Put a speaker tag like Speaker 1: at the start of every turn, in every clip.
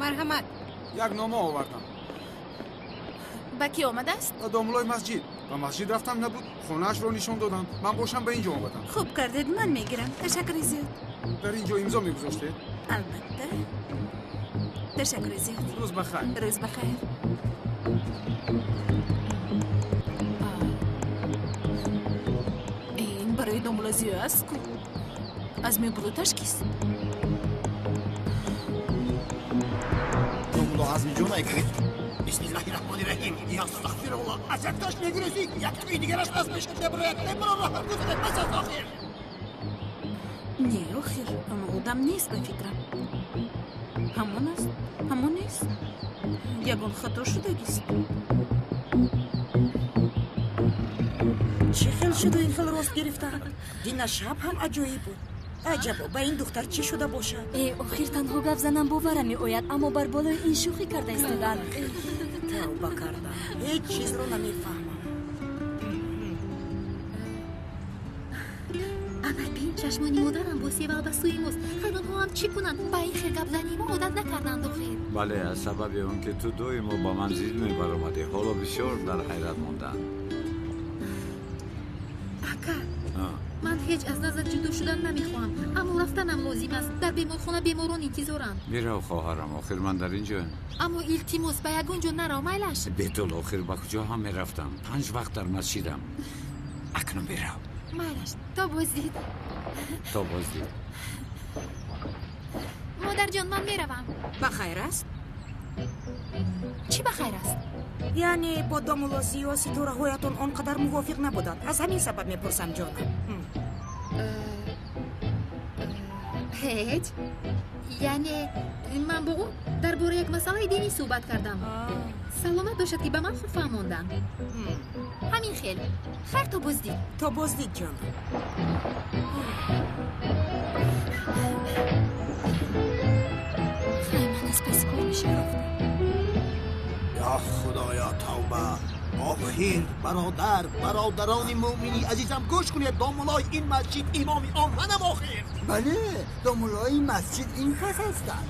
Speaker 1: Марҳамат.
Speaker 2: Як нома овардам.
Speaker 3: Ба кӣ омадааст?
Speaker 2: Ба домулои масҷид. Ба масҷид рафтам, набуд. Хонаашро нишон додам. Ман бошам ба ин ҷо омадам.
Speaker 3: Хуб кардед, ман мегирам. Ташаккури зиёд.
Speaker 2: Дар ин ҷо имзо мегузоштед?
Speaker 3: Албатта. Ташаккури зиёд.
Speaker 2: Рӯз ба хайр.
Speaker 3: Рӯз ба хайр. Ин барои домула Зиё аст ку? Азми Булуташ кист?
Speaker 4: Домуло Азмиҷон айгӯед? Бисмиллаҳи раҳмони раҳим. Я астағфируллоҳ. Аз якташ мегурезӣ, яктаи дигараш аз пешат мебарояд. Маро роҳат гузоред, бас аст охир.
Speaker 3: Не, охир, он одам нест ба фикрам. Ҳамон аст, ҳамон нест. Ягон хато шудагист.
Speaker 5: Чӣ хел шуду ин хел рост гирифтан? Дина шаб ҳам аҷоиб буд. Аҷабо, ба ин духтар чӣ шуда бошад?
Speaker 6: Э, охир танҳо гап занам боварам меояд, аммо бар болои ин шӯхӣ карда истодаанд.
Speaker 5: Тавба кардам, ҳеҷ чизро намефаҳмам.
Speaker 7: Ана бин, чашмони модарам бо севал ба сӯи мост. Хайр, онҳо ҳам чӣ кунанд? Ба ин хел гапзании мо одат накарданд охир.
Speaker 8: Бале, аз сабаби он ки ту доимо ба ман зид мебаромадӣ, ҳоло бисёр дар ҳайрат монданд.
Speaker 7: Ака, ман ҳеҷ аз назар ҷудо шудан намехоҳам, аммо рафтанам лозим аст. Дар беморхона беморон интизоранд.
Speaker 8: Бирав, хоҳарам, охир ман дар ин ҷоям.
Speaker 7: Аммо илтимос, ба ягон ҷо нарав, майлаш.
Speaker 8: Бетул, охир ба куҷо ҳам мерафтам? 5 вақт дар масҷидам. Акнун бирав.
Speaker 7: Майлаш, то боздид.
Speaker 8: То боздид.
Speaker 7: Модарҷон, ман меравам.
Speaker 1: Ба хайр аст?
Speaker 7: Чӣ ба хайр аст?
Speaker 5: Яъне бо домуло Зиё ситораҳоятон он қадар мувофиқ набуданд. Аз ҳамин сабаб мепурсам, ҷонам.
Speaker 7: Ҳеҷ. Яъне ман бо ӯ дар бораи як масъалаи динӣ суҳбат кардам. Саломат бошад, ки ба ман хуб фаҳмонданд. Ҳамин хел. Хайр, то боздид.
Speaker 5: То боздид, ҷонам.
Speaker 6: Хай, ман аз паси кор мешавам.
Speaker 4: Я худоё, тавба. Охир, бародар, бародарони муъмини азизам, гӯш кунед. Домулои ин масҷид имоми он манам охир.
Speaker 9: Бале, домулои масҷид ин кас ҳастанд.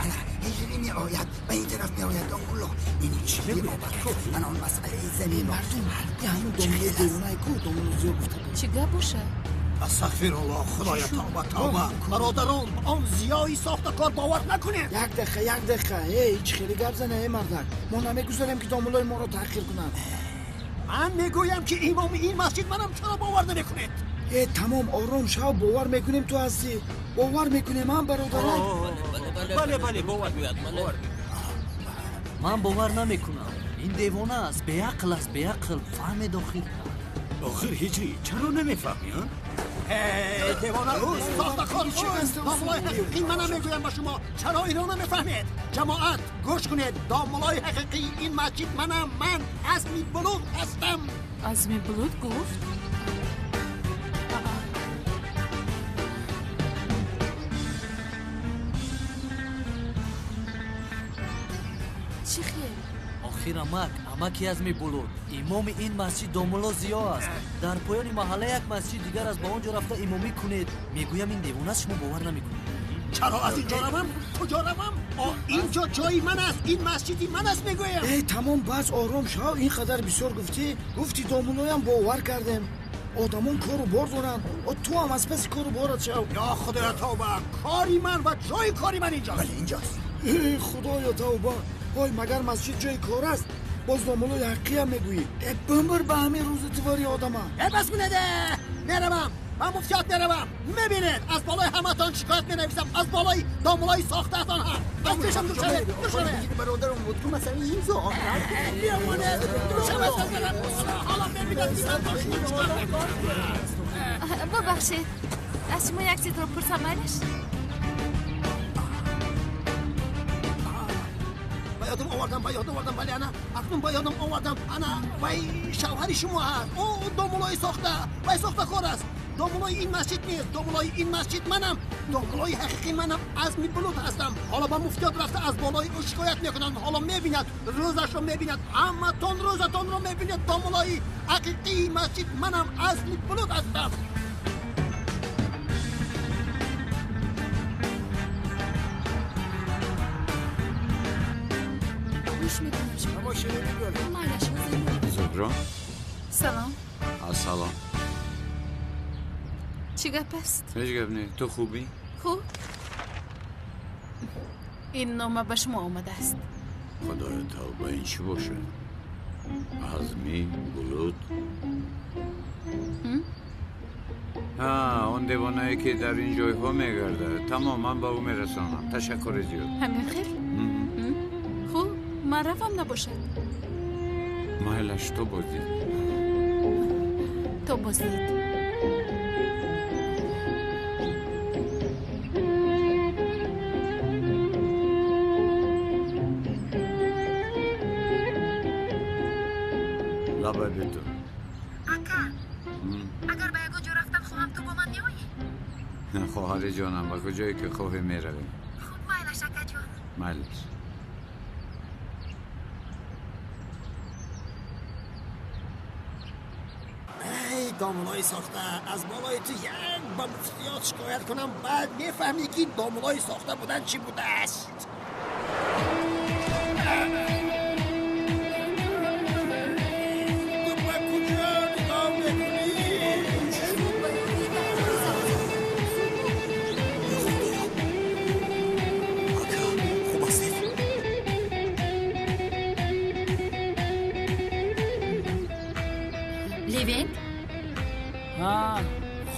Speaker 9: Ана ҳиҷрӣ меояд, ба ин тараф меояд домуло. Ин чӣ меобад? Ман он масъалаи заминро ҳал
Speaker 10: Ҳамун домулои девонае ку домуло Зиё гуфта буд.
Speaker 3: Чӣ гап бошад?
Speaker 4: Астағфируллоҳ, худоё, тавба, тавба. Бародарон, он Зиёи сохтакор бовар накунед.
Speaker 10: Як дақиқа, як дақиқа. Эй, чӣ хеле гап зана, эй мардак. Мо намегузорем, ки домулои моро таҳқир кунанд.
Speaker 4: Ман мегӯям, ки имоми ин масҷид манам, чаро бовар намекунед?
Speaker 10: Э, тамом, ором шав, бовар мекунем ту ҳастӣ. Бовар мекунем ҳам, бародарон.
Speaker 11: Бале, бале, бовар мекунем.
Speaker 12: Ман бовар намекунам. Ин девона аст, беақл аст, беақл. Фаҳмед охир.
Speaker 11: Охир ҳиҷрӣ, чаро намефаҳмӣ, а?
Speaker 4: Эй, девона ӯст, сохтакор ӯст. Домулои ҳақиқӣ манам мегӯям ба шумо. Чаро инро намефаҳмед? Ҷамоат, гӯш кунед. Домулои ҳақиқии ин масҷид манам. Ман Азми Булут ҳастам.
Speaker 3: Азми Булут гуфт? Чӣ хел?
Speaker 12: Охир амак, амаки Азми Булут, имоми ин масҷид домуло Зиё аст. Дар поёни маҳалла як масҷид дигар аст, ба он ҷо рафта имомӣ кунед. Мегӯям ин девона аст, шумо бовар намекунед.
Speaker 4: Чаро аз ин ҷо равам? Куҷо равам? Ин ҷо ҷои ман аст, ин масҷиди ман аст, мегӯям.
Speaker 10: Э, тамом, бас, ором шав. Ин қадар бисёр гуфтӣ. Гуфти домулоям бовар кардем. Одамон кору бор доранд. Ту ҳам аз паси кору борат шав.
Speaker 4: Ё худоё, тавба. Кори ман ва ҷои кори ман инҷост.
Speaker 9: Бале, инҷост.
Speaker 10: Э, худоё, тавба. Ой, магар масҷид ҷои кор аст? Боз домулои ҳақиқиям мегӯӣ. Э, бимир ба ҳамин рӯзи тивори одама.
Speaker 4: Э, бас кунед. Меравам, ба муфтиёт меравам. Мебинед, аз болои ҳаматон шикоят менависам, аз болои домулои сохтаатон ҳам. Аз пешам дур шавед, дур шавед.
Speaker 9: Бародарам, буд ку масъалаи имзо.
Speaker 4: Биёмонед, дур шавед аз барам. Ҳоло мебинед, ки ман бо шумо чикор мекунам.
Speaker 3: Бубахшед, аз шумо як чизро пурсам, майлаш?
Speaker 4: Ба ёдам овардам, ба ёдам овардам, бале, ана акнун ба ёдам овардам. Ана вай шавҳари шумо ҳаст. Ӯ домулои сохта, вай сохтакор аст. Домулои ин масҷид нест, домулои ин масҷид манам. Домулои ҳақиқӣ манам, Азми Булут ҳастам. Ҳоло ба муфтиёт рафта аз болои ӯ шикоят мекунанд. Ҳоло мебинад, рӯзашро мебинад, ҳаматон рӯзатонро мебинед. Домулои ҳақиқии масҷид манам, Азми Булут ҳастам.
Speaker 6: Гӯш мекунам шумо. Майлаш ҳозир.
Speaker 8: Зуҳро.
Speaker 3: Салом.
Speaker 8: Ассалом.
Speaker 3: Чӣ гап аст?
Speaker 8: Ҳеҷ гап не. Ту хубӣ?
Speaker 3: Хуб. Ин нома ба шумо омадааст.
Speaker 8: Худоё тавба, ин чӣ бошад? Азми, Булут. Он девонае ки дар ин ҷойҳо мегардад. Тамом, ман ба ӯ мерасонам. Ташаккури зиёд.
Speaker 3: Ҳамин хел? Хуб, ман равам набошад.
Speaker 8: Майлаш, то боздид.
Speaker 3: То боздид.
Speaker 8: Лабай биту.
Speaker 7: Ака, агар ба ягон ҷо рафтан хоҳам, ту бо ман меоӣ?
Speaker 8: Хоҳари ҷонам, ба куҷое ки хоҳӣ меравем.
Speaker 7: Хуб, майлаш, акаҷон.
Speaker 8: Майлаш.
Speaker 4: Эй, домулои сохта, аз болои ту як ба муфтиёт шикоят кунам, баъд мефаҳмӣ ки домулои сохта будан чӣ будааст.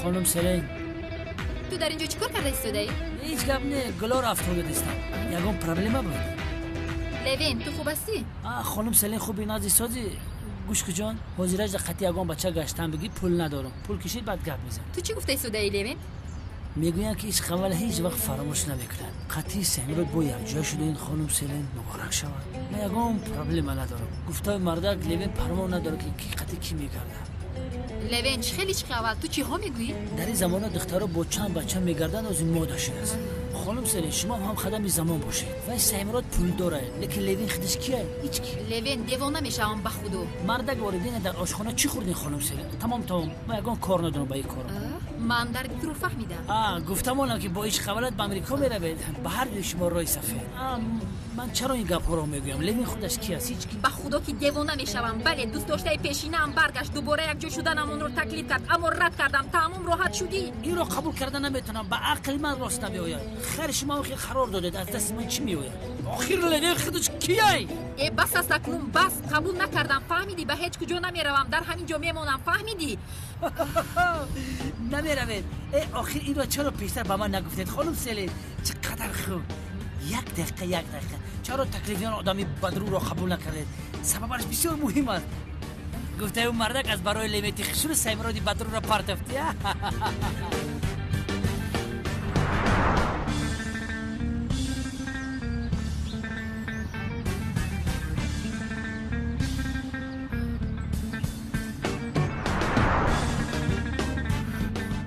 Speaker 1: Хонум Селин,
Speaker 7: ту дар ин ҷо чӣ кор карда истодаӣ?
Speaker 1: Ҳеҷ гап не, гулоро афтода дистам. Ягон проблема буд?
Speaker 7: Левин, ту хуб ҳастӣ?
Speaker 1: Хонум Селин, хуби нази созӣ. Гӯш куҷон, ҳозираш дар қатъи ягон бача гаштан бигӣ, пул надорам. Пул кишид, баъд гап мезанам.
Speaker 7: Ту чӣ гуфта истодаӣ, Левин?
Speaker 1: Мегӯянд ки ишқ аввал ҳеҷ вақт фаромӯш намекунад. Қатъи Саҳимрод бо якҷоя шуда ин хонум Селин муборак шавад. Ман ягон проблема надорам. Гуфтаи мардак Левин парво надорад ки қатъи кӣ мегардад.
Speaker 7: Левин, чӣ хеле ишқи аввал? Ту чиҳо мегӯӣ?
Speaker 1: Дар ин замона духтаро бо чанд бача мегарданд, ози мода шудааст. Хонум Селин, шумо ҳам хадами замон бошед. Вай Саҳимрод пулдор ай, лекин Левин худаш кия? Ҳеҷ ки.
Speaker 7: Левин, девона мешавам ба худо.
Speaker 1: Мардак воридина дар ошхона чӣ хӯрдин, хонум Селин? Тамом, тамом, ман ягон кор надорам ба ин корам.
Speaker 7: Ман дарди туро фаҳмидам.
Speaker 1: Гуфтам онам ки бо ишқи аввалат ба Амрико меравед. Ба ҳар дуи шумо роҳи сафед. Ман чаро ин гапҳоро мегӯям? Левин худаш ки аст? Ҳеҷ ки.
Speaker 7: Ба худо ки девона мешавам. Бале, дӯстдоштаи пешинаам баргашт, дубора якҷо шуданамонро таклиф кард, аммо рад кардам. Тамом, роҳат шудӣ?
Speaker 1: Инро қабул карда наметавонам. Ба ақли ман рост намеояд. Хайр, шумо хел қарор додед, аз дасти ман чӣ меояд? Охир Левин худаш кияй?
Speaker 7: Э, бас аст акнун, бас. Қабул накардам, фаҳмидӣ? Ба ҳеҷ куҷо намеравам, дар ҳамин ҷо мемонам, фаҳмидӣ?
Speaker 1: Намеравед. Э, охир инро чаро пештар ба ман нагуфтед, хонум Селин? Чӣ қадар хуб. Як дақиқа, як дақиқа. Чаро таклифи он одами бадрӯро қабул накардед? Сабабаш бисёр муҳим аст. Гуфтаи ӯ мардак аз барои левети хушрӯ Саҳимроди бадрӯро партофт.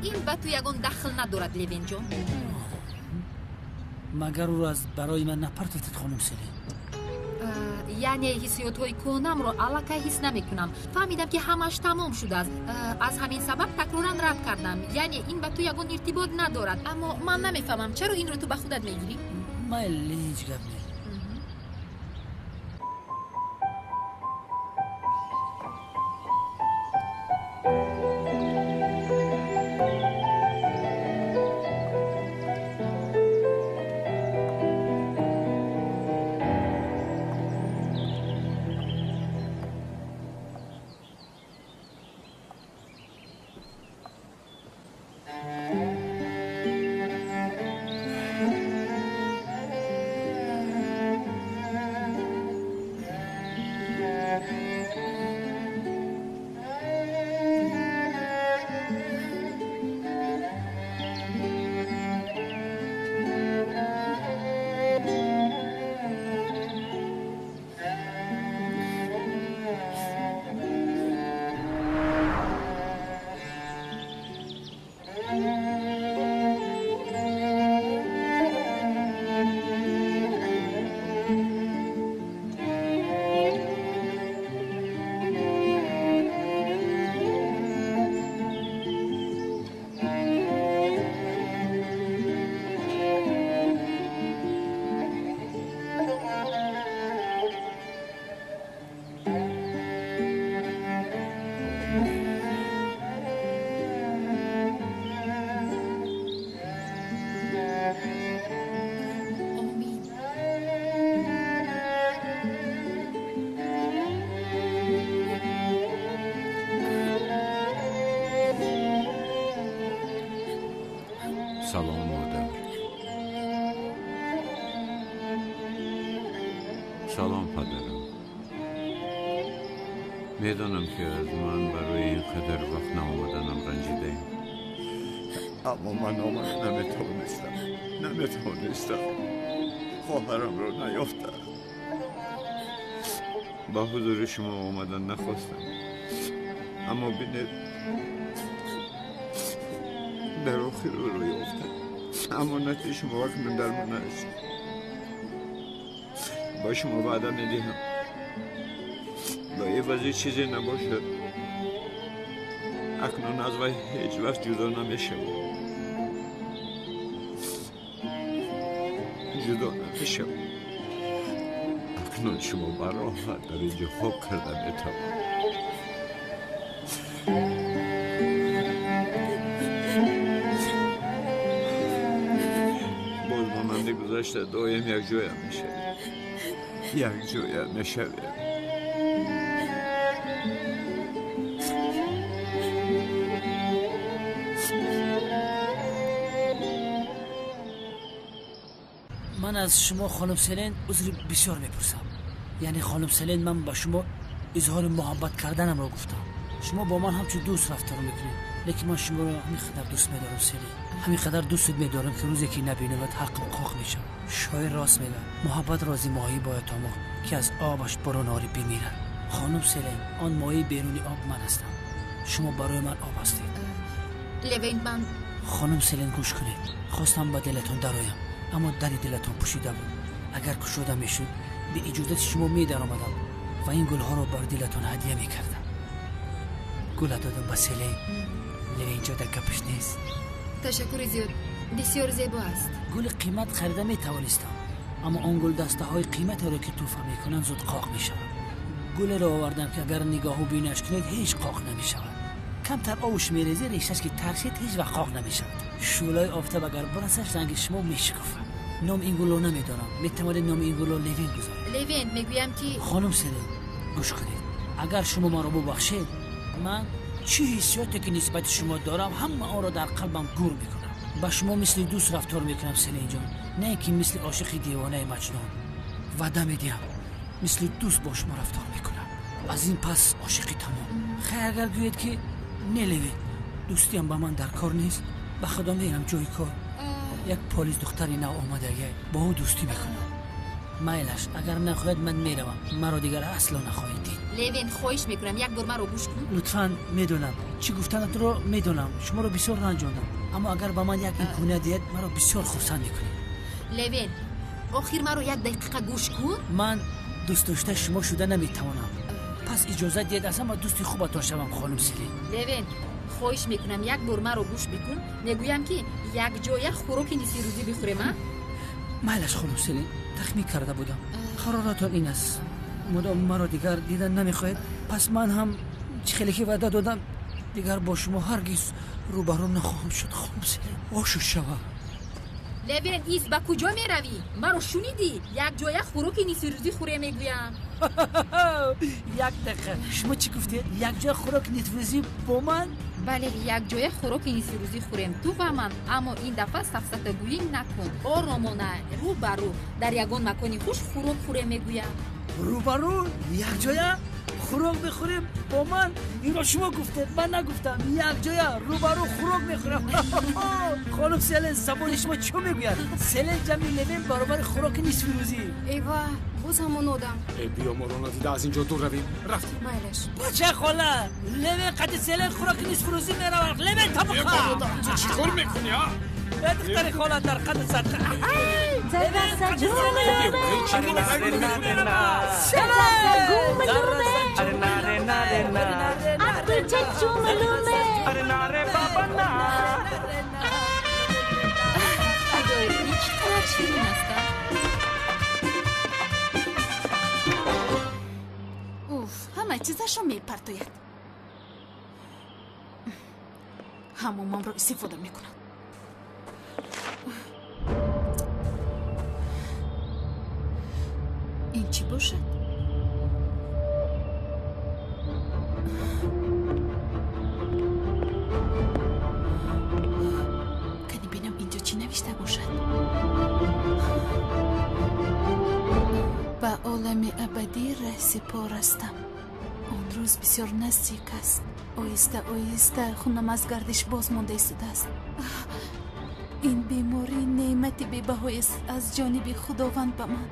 Speaker 7: Ин ба ту ягон дахл надорад, Левинҷон.
Speaker 1: Магар ӯро аз барои ман напартофтед, хонум Селин?
Speaker 7: Яъне ҳиссиётҳои кӯҳнамро аллакай ҳис намекунам. Фаҳмидам ки ҳамаш тамом шудааст. Аз ҳамин сабаб такроран рад кардам. Яъне ин ба ту ягон иртибот надорад. Аммо ман намефаҳмам, чаро инро ту ба худат мегирӣ?
Speaker 1: Майли, ҳеҷ гап не.
Speaker 8: Салом падарам. Медонам ки аз ман барои ин қадар вақт наомаданам ранҷидаем. Аммо ман омада наметавонистам. Наметавонистам. Хоҳарамро наёфтам. Ба ҳузури шумо омадан нахостам. Аммо бинед, дар охир ӯро ёфтам. Амонати шумо акнун дар ман аст. Ба шумо ваъда медиҳам. Ба ивази чизе набошад, акнун аз вай ҳеҷ вақт ҷудо намешавам. Ҷудо намешавам. Акнун шумо бароҳат дар инҷо хоб карда метавонед. Боз монанди гузашта доим якҷоя мешавем. Якҷоя мешавем.
Speaker 1: Ман аз шумо хонум Селен узри бисёр мепурсам. Яъне хонум Селен, ман ба шумо изҳори муҳаббат карданамро гуфтам. Шумо бо ман ҳамчун дӯст рафтор мекунед, лекин ман шуморо ҳамин қадар дӯст медорам, Селен. Ҳамин қадар дӯстат медорам, ки рӯзе ки набинамад ҳаққам қоқ мешавад. Шоир рост мегӯяд: муҳаббат рози моҳӣ бояд омӯхт, ки аз обаш бурун орӣ бимирад. Хонум Селен, он моҳии беруни об ман ҳастам. Шумо барои ман об ҳастед.
Speaker 7: Левент, ман
Speaker 1: хонум Селен, гӯш кунед. Хостам ба дилатон дароям, аммо дари дилатон пӯшида буд. Агар кушода мешуд, бе иҷозати шумо медаромадам ва ин гулҳоро бар дилатон ҳадя мекардам. Гула додам ба Селен. Левен ҷо дар гапаш нест.
Speaker 7: Ташаккури зиёд, бисёр зебо аст.
Speaker 1: Гули қимат харида метавонистам, аммо он гулдастаҳои қиматеро ки тӯҳфа мекунанд зуд қоқ мешаванд. Гулеро овардам, ки агар нигоҳу бинаш кунед ҳеҷ қоқ намешавад. Камтар овуш мерезӣ, решаш ки таршед ҳеҷ вақт қоқ намешавад. Шӯълаи офтоб агар бирасаш, ранги шумо мешикуфад. Номи ин гулро намедонам. Метавонед номи ин гулро Левен гузоред.
Speaker 7: Левен, мегӯям ки
Speaker 1: хонум Селен, гӯш кунед. Агар шумо маро бубахшед, ман чӣ ҳиссиёте ки нисбати шумо дорам, ҳама онро дар қалбам гур мекунам. Ба шумо мисли дӯст рафтор мекунам, Селенҷон, на ин ки мисли ошиқи девонаи маҷнун. Ваъда медиҳам, мисли дӯст бо шумо рафтор мекунам. Аз ин пас ошиқӣ тамом. Хайр, агар гӯед ки не, Левен, дӯстиам ба ман дар кор нест, ба худо мерам ҷои кор. Як полис духтари нав омадагӣ, бо ӯ дӯстӣ мекунам. Майлаш, агар нахоҳед ман меравам. Маро дигар асло нахоҳед дид.
Speaker 7: Левен, хоҳиш мекунам, як бор маро гӯш кун.
Speaker 1: Лутфан, медонам чӣ гуфтанатро, медонам шуморо бисёр ранҷондам, аммо агар ба ман як имконият диҳед, маро бисёр хурсанд мекунед.
Speaker 7: Левен, охир маро як дақиқа гӯш кун.
Speaker 1: Ман дӯстдоштаи шумо шуда наметавонам. Пас иҷозат диҳед аз ҳама дӯсти хубатон шавам, хонум Селен.
Speaker 7: Левен, хоҳиш мекунам, як бор маро гӯш бикун. Мегӯям ки якҷоя хӯроки нисфирӯзӣ бихӯрем, а?
Speaker 1: Майлаш, хонум Селен, тахмин карда будам. Қароратон ин аст. Мудом маро дигар дидан намехоҳед, пас ман ҳам чӣ хеле ки ваъда додам, дигар бо шумо ҳаргиз рӯбарӯ нахоҳам шуд, хонум Селен. Ошу шава.
Speaker 7: Левен, ис, ба куҷо меравӣ? Маро шунидӣ? Якҷоя хӯроки нисфирӯзӣ хӯре мегӯям.
Speaker 1: Як дақиқа, шумо чӣ гуфтед? Якҷоя хӯроки нисфирӯзӣ бо ман?
Speaker 7: Бале, якҷоя хӯроки нисфирӯзӣ хӯрем, ту ва ман. Аммо ин дафъа сафсатагӯӣ накун. Оромона, рӯ ба рӯ, дар ягон макони хуш хӯрок хӯрем мегӯям.
Speaker 1: Рӯ ба рӯ, якҷоя хӯрок мехӯрем бо ман? Инро шумо гуфтед, ман нагуфтам. Якҷоя рӯ ба рӯ хӯрок мехӯрам. Хонум Селен, забони шумо чӣ мегӯяд? Селен ҷамъи Левен баробари хӯроки нисфирӯзӣ.
Speaker 13: Эва, боз ҳамон одам.
Speaker 2: Э, биё моро надида аз ин ҷо дур равем. Рафтем.
Speaker 13: Майлаш.
Speaker 1: Бача хола, Левен қади Селен хӯроки нисфирӯзӣ меравад. Левен табуқа.
Speaker 2: Ту чӣ кор мекунӣ, а?
Speaker 1: Э, духтари хола дар қади садқа.
Speaker 7: Чӣ қадар ширин аст.
Speaker 3: Уф, ҳама чизашро мепартояд. Ҳамомамро истифода мекунад. Ин чӣ бошад? Кани бинам инҷо чӣ навишта бошад. Ба олами олами абадӣ раҳсипор ҳастам. Он рӯз бисёр наздик аст. Оҳиста оҳиста хунам аз гардиш боз монда истодааст. Ин беморӣ неъмати бебаҳоест аз ҷониби Худованд ба ман.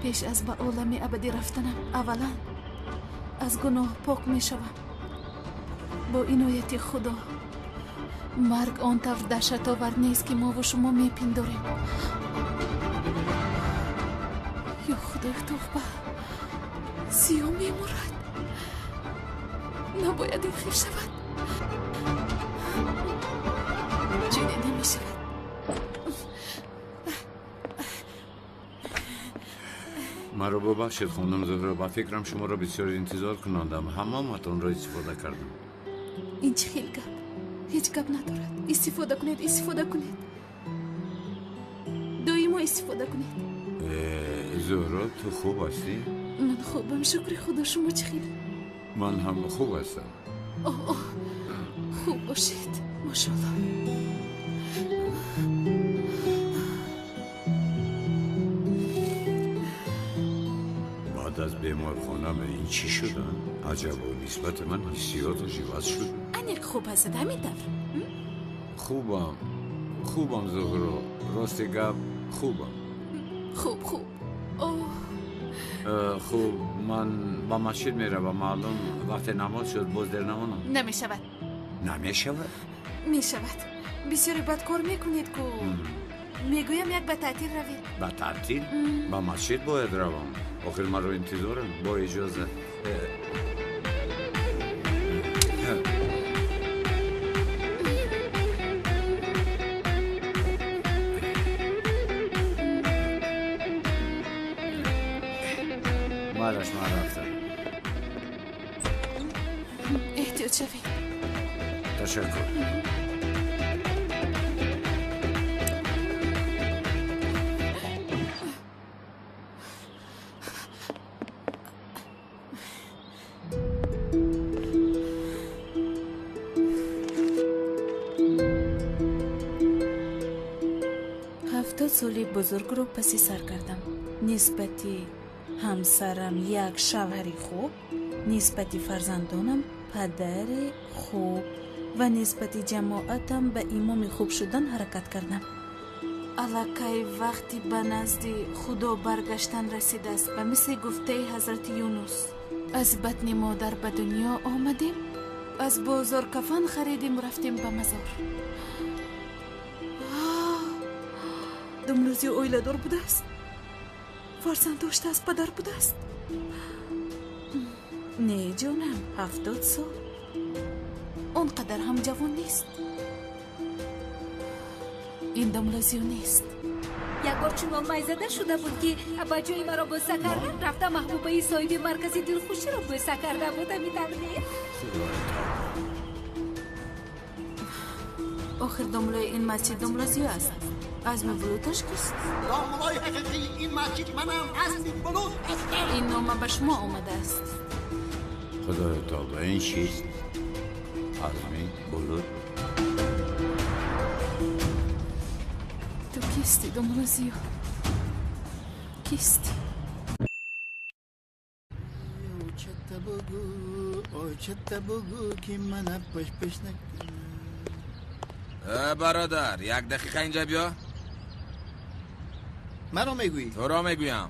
Speaker 3: Пеш аз ба олами абадӣ рафтанам аввалан аз гуноҳ пок мешавам. Бо инояти Худо марг он тавр даҳшатовар нест, ки мову шумо мепиндорем. Ё Худои тавба, Зиё мемурад. Набояд ин хел шавад. Чунин намешавад.
Speaker 8: Маро бубахшед, хонум Зуҳро, ба фикрам шуморо бисёр интизор кунондам. Ҳаммоматонро истифода кардам.
Speaker 3: Ин чӣ хел гап? Ҳеҷ гап надорад. Истифода кунед, истифода кунед. Доимо истифода кунед.
Speaker 8: Зуҳро, ту хуб ҳастӣ?
Speaker 3: Ман хубам, шукри Худо. Шумо чӣ хел?
Speaker 8: Ман ҳам хуб ҳастам.
Speaker 3: Оҳ, оҳ, хуб бошед, машоаллоҳ.
Speaker 8: Баъд аз беморхона ба ин чӣ шудам? Аҷабо, нисбати ман ҳиссиёташ иваз шуд.
Speaker 3: Аниқ хуб ҳастед, ҳамин тавр?
Speaker 8: Хубам, хубам, Зуҳро. Рости гап, хубам.
Speaker 3: Хуб, хуб. Оҳ.
Speaker 8: Хуб, ман ба масҷид меравам. Маълум вақте намоз шуд боз дер намонам.
Speaker 3: Намешавад.
Speaker 8: Намешавад?
Speaker 3: Мешавад. Бисёре бад кор мекунед ку. Мегӯям, як ба таътил равед.
Speaker 8: Ба таътил? Ба масҷид бояд равам. Охир маро интизорам. Бо иҷоза. Мараш, ман рафтам.
Speaker 3: Эҳтиёт шавед.
Speaker 8: Ташаккур.
Speaker 3: Ҳафтод соли бузургро паси сар кардам. Нисбати ҳамсарам як шавҳари хуб, нисбати фарзандонам падари хуб ва нисбати ҷамоатам ба имоми хуб шудан ҳаракат кардам. Аллакай вақти ба назди Худо баргаштан расидааст, ба мисли гуфтаи ҳазрати Юнус. Аз батни модар ба дунё омадем, аз бозор кафан харидем, рафтем ба мазор. Домло Зиё оиладор будааст, фарзанд доштааст, падар будааст. Не, ҷонам, 70 сол. Он қадар ҳам ҷавон нест. Ин домло Зиё нест.
Speaker 7: Як бор чунон майзада шуда буд, ки ба ҷои маро бӯса кардан рафта маҳбубаи соҳиби маркази дилхуширо бӯса карда буд. Ҳамин тавр не?
Speaker 3: Охир домлои ин масҷид домло Зиё аст. Азми Булуташ кист?
Speaker 4: Домлои ҳақиқии ин масҷид манам, Азми Булут ҳастам.
Speaker 3: Ин нома ба шумо омадааст.
Speaker 8: Худоё тавба, ин чист? Азми Булут?
Speaker 3: Ту кисти, домло Зиё? Кисти?
Speaker 10: Очата бугӯ, очата бугӯ, ки мана паш-паш накунад.
Speaker 14: Бародар, як дақиқа инҷа биё.
Speaker 10: Маро мегӯӣ?
Speaker 14: Туро мегӯям.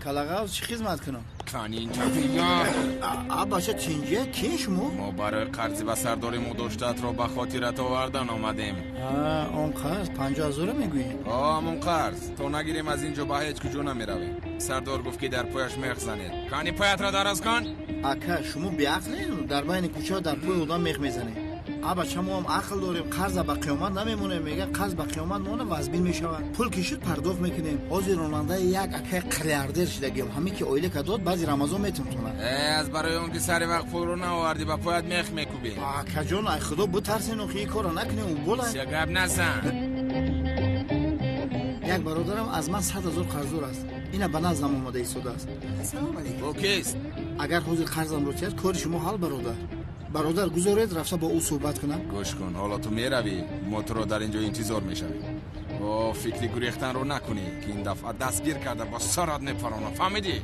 Speaker 10: Калағавз, чӣ хизмат кунам?
Speaker 14: Кани инҷа биё.
Speaker 10: Баша, тинҷа кин шумо?
Speaker 14: Мо барои қарзи ба сардори мо доштаатро ба хотират овардан омадем.
Speaker 10: Он қарз 50 ҳазора мегӯӣ?
Speaker 14: Ҳамон қарз. То нагирем аз инҷо ба ҳеҷ куҷо намеравем. Сардор гуфт, ки дар пояш мех занед. Кани поятро дароз кун.
Speaker 10: Ака, шумо беақлед? Дар байни кӯча дар пои одам мех мезанед. Бача, мо ҳам ақл дорем, қарза ба қиёмат намемонем. Мега қарз ба қиёмат мона вазбин мешавад. Пул ки шуд пардохт мекунем. Ҳозир ронандаи як акаи қириардер шидагием. Ҳамин ки оила ка дод, баъзи Рамазон метавонад.
Speaker 14: Аз барои он ки сари вақт пулро наовардӣ, ба поят мех мекӯбем.
Speaker 10: Акаҷон, ай Худо битарсен, охи ин корро накунем, ӯ бола.
Speaker 14: Ся гап назан.
Speaker 10: Як бародарам аз ман 100 ҳазор қарздор аст. Ина ба наздам омада истодааст.
Speaker 9: Салом алейкум.
Speaker 14: Ӯ кист?
Speaker 10: Агар ҳозир қарзамро тиҳад, кори шумо ҳал, бародар. Бародар, гузоред рафта бо ӯ суҳбат кунам.
Speaker 14: Гӯш кун, ҳоло ту меравӣ, мо туро дар ин ҷо интизор мешавем. О, фикри гурехтанро накунӣ, ки ин дафъа дастгир карда ба сарат мепаронам, фаҳмидӣ?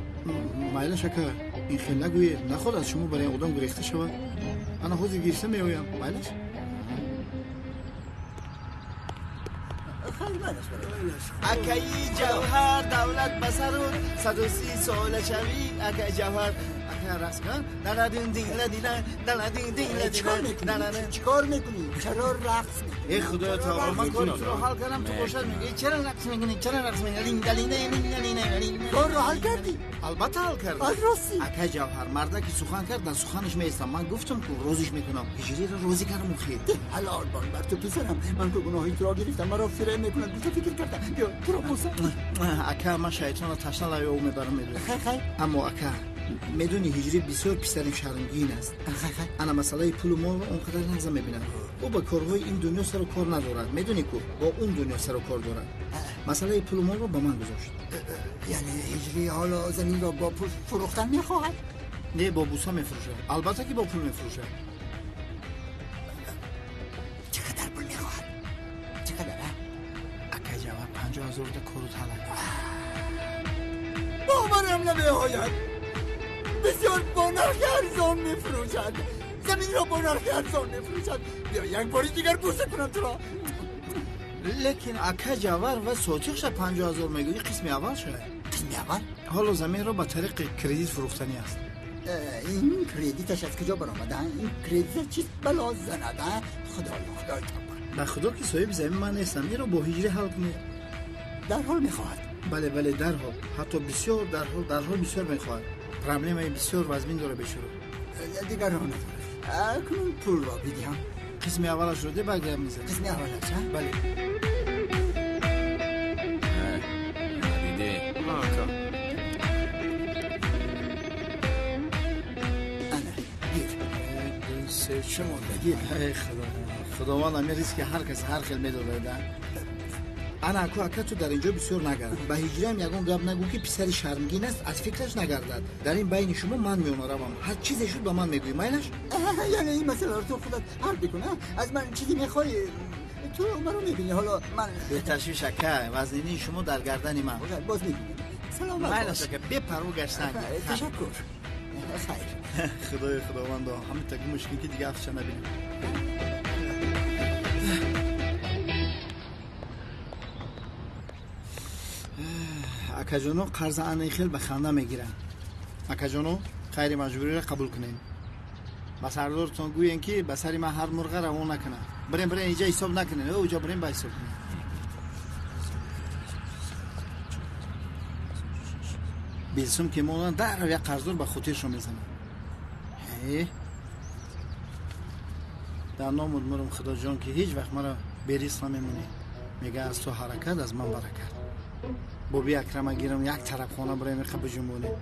Speaker 10: Майлаш ака, ин хел нагӯед, наход аз шумо барои одам гурехта шавад. Ана ҳозир гирифта меоям, майлаш? Акаи Ҷавҳар, давлат ба сарут, 130 сола шавӣ, акаи Ҷавҳар. Ака рақс кун.
Speaker 9: Чикор мекунӣ? Чаро рақс мекунӣ?
Speaker 10: Э худоё таоло, ман кори туро ҳал кардам, ту бошад мегӯӣ чаро рақс мекунӣ, чаро рақс мекунӣ?
Speaker 9: Корро ҳал кардӣ?
Speaker 10: Албатта ҳал кардам.
Speaker 9: Аз ростӣ?
Speaker 10: Акаи Ҷавҳар, мардаки сухан кард, дар суханаш меистам. Ман гуфтам ку розиш мекунам. Ҳиҷриро розӣ кардам охир.
Speaker 9: Ҳалол бод бар ту писарам. Ман ку гуноҳи туро гирифтам, маро фиреб мекунад. Гуфта фикр кардам. Биё туро бӯсам.
Speaker 10: Ака, ман шайтонро ташна лаби об мебарам, медонӣ.
Speaker 9: Хай хай.
Speaker 10: Аммо ака, медонӣ ҳиҷрӣ бисёр писари шармгин аст. Ана масъалаи пулу молро он қадар нағза мебинад. Ӯ ба корҳои ин дунё сару кор надорад. Медонӣ ку бо он дунё сару кор дорад. Масъалаи пулу молро ба ман гузошт.
Speaker 9: Яъне ҳиҷрӣ ҳоло заминро бо пул фурӯхтан мехоҳад?
Speaker 10: Не, бо буса мефурӯшад. Албатта ки бо пул мефурӯшад.
Speaker 9: Чӣ қадар пул мехоҳад? Чӣ қадар?
Speaker 10: Акаи Ҷавҳар, 50 000 да кору талаб.
Speaker 9: Боварам намеояд. Бисёр бо нархи арзон мефурӯшад. Заминро бо нархи арзон мефурӯшад. Биё як бори дигар бӯса кунам туро.
Speaker 10: Лекин ака Ҷавҳар ва сотиқша 50 000 мегӯӣ, қисми аввал шояд.
Speaker 9: Қисми аввал?
Speaker 10: Ҳоло заминро ба тариқи кредит фурӯхтанӣ аст.
Speaker 9: Ин кредиташ аз куҷо баромада? Ин кредита чиз бало занад? Худоё, худои тавба.
Speaker 10: Ба худо ки соҳиби замин ман нестам. Инро бо ҳиҷрӣ ҳал кунед.
Speaker 9: Дарҳол мехоҳад?
Speaker 10: Бале, бале, дарҳол. Ҳатто бисёр дарҳол, дарҳол бисёр мехоҳад. Проблемаи бисёр вазмин дора бешурӯъ.
Speaker 9: Дигарро надорад. Акнун пулро бидиҳам.
Speaker 10: Қисми аввалашро де, баъд гап мезанем.
Speaker 9: Қисми аввалаш,
Speaker 10: бале.
Speaker 14: Дидӣ?
Speaker 2: Ака.
Speaker 9: Ана, гир.
Speaker 10: 2, 3, чӣ монда? Гир. Эй худо. Худованд ҳамин риски ҳар кас ҳар хел медодад. Ана аку, ака, ту дар инҷо бисёр нагард. Ба ҳиҷриам ягон гап нагӯ ки писари шармгин аст, аз фикраш нагардад. Дар ин байни шумо ман меонаравам. Ҳар чизе шуд ба ман мегӯӣ, майлаш?
Speaker 9: Яъне ин масъаларо ту худат ҳал бикун. Аз ман чизе мехоҳӣ? Ту маро мебинӣ ҳоло ман.
Speaker 10: Беташвиш ака, вазнинии шумо дар гардани ман.
Speaker 9: Боз мебинем. Саломат бош.
Speaker 10: Майлаш ака, бепарво гаштан.
Speaker 9: Ташаккур. Хайр.
Speaker 10: Худои худовандо, ҳамин таги мушкил ки дига афша набинем. Акаҷоно қарза анаи хел ба ханда мегиранд. Акаҷоно, хайри маҷбуриро қабул кунед. Ба сардортон гӯем ки ба сари ман ҳар мурға равон накунад. Бирем, бирем, инҷа ҳисоб накунед. Уҷа бирем ба ҳисоб кунед. Билсум ки монанд дарҳол як қарздор ба хотиршон мезанад. Дар номуд мурум худоҷон ки ҳеҷ вақт маро берисқ намемонӣ. Мега аз ту ҳаракат, аз ман баракат. Боби Акрама гирам як тарафхона барои меха биҷунбонем.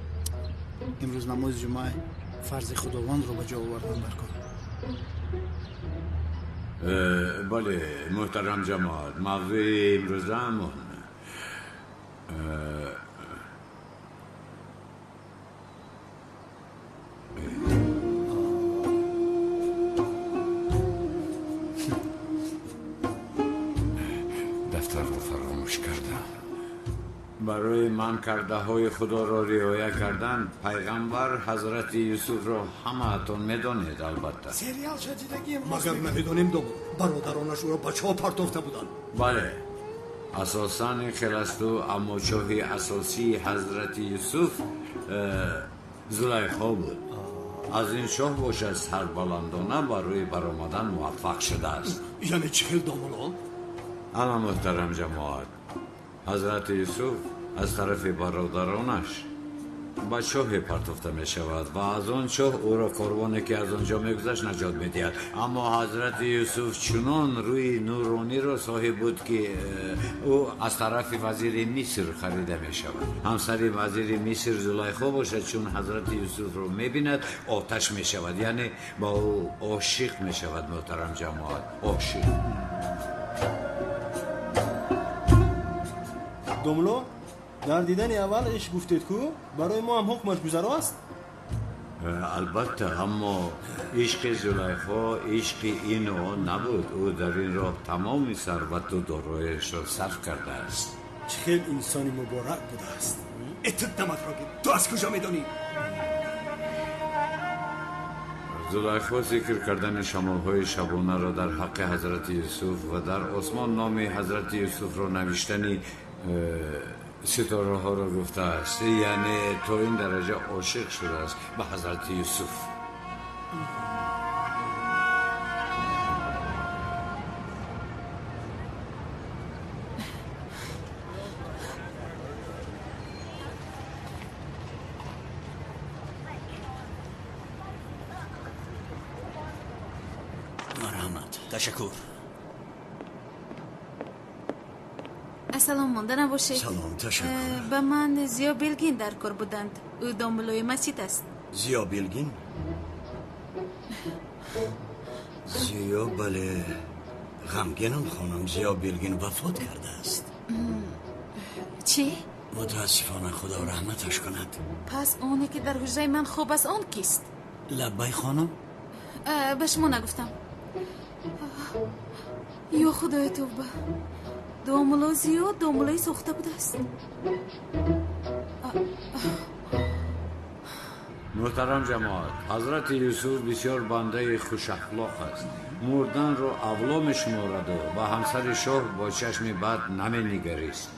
Speaker 10: Имрӯз намози ҷумъа, фарзи худовандро ба ҷо овардан дар кор.
Speaker 8: Бале, муҳтарам ҷамоат, мавзӯи имрӯзаамон дафтарро фаромӯш кардам. Барои ман кардаҳои худоро риоя кардан пайғамбар ҳазрати Юсуфро ҳамаатон медонед, албатта.
Speaker 4: Сериал шадидагием. Магар намедонем, домод, бародаронаш ӯро ба чоҳ партофта буданд.
Speaker 8: Бале, асосан ин хел асту, аммо чоҳи асосии ҳазрати Юсуф Зулайхо буд. Аз ин чоҳ бошад сарбаландона барои баромадан муваффақ шудааст.
Speaker 4: Яъне чӣ хел, домуло?
Speaker 8: Ана муҳтарам ҷамоат, ҳазрати Юсуф аз тарафи бародаронаш ба чоҳе партофта мешавад ва аз он чоҳ ӯро корвоне ки аз он ҷо мегузашт наҷот медиҳад. Аммо ҳазрати Юсуф чунон рӯи нурониро соҳиб буд ки ӯ аз тарафи вазири Миср харида мешавад. Ҳамсари вазири Миср Зулайхо бошад, чун ҳазрати Юсуфро мебинад оташ мешавад, яъне ба ӯ ошиқ мешавад. Муҳтарам ҷамоат, ошиқ.
Speaker 15: Домло, дар дидани аввал ишқ гуфтед ку, барои мо ҳам ҳукмаш гузаро аст?
Speaker 8: Албатта, аммо ишқи Зулайхо ишқи ин ва он набуд. Ӯ дар ин роҳ тамоми сарвату дорояшро сарф кардааст.
Speaker 15: Чӣ хел инсони муборак будааст. Э, ту даматро гир, ту аз куҷо медонӣ?
Speaker 8: Зулайхо зикр кардани шамолҳои шабонаро дар ҳаққи ҳазрати Юсуф ва дар осмон номи ҳазрати Юсуфро навиштани ситораҳоро гуфтааст. Яъне то ин дараҷа ошиқ шудааст ба ҳазрати Юсуф.
Speaker 11: Марҳамат, ташаккур.
Speaker 3: Ассалом, монда набошед.
Speaker 15: Салом, ташаккур.
Speaker 3: Ба ман Зиё Белгин дар кор буданд. Ӯ домуллои масҷид аст.
Speaker 15: Зиё Белгин? Зиё, бале. Ғамгинам, хонум, Зиё Белгин вафот кардааст.
Speaker 3: Чӣ?
Speaker 15: Мутаассифона, худо раҳматаш кунад.
Speaker 3: Пас оне ки дар ҳуҷраи ман хоб аст, он кист?
Speaker 15: Лаббай, хонум?
Speaker 3: Ба шумо нагуфтам. Ё худои, тавба! Домулло Зиё домуллои сохта будааст.
Speaker 8: Муҳтарам ҷамоат, ҳазрати Юсуф бисёр бандаи хушахлоқ аст. Мурданро авло мешумораду ба ҳамсари шоҳ бо чашми бад наменигарист.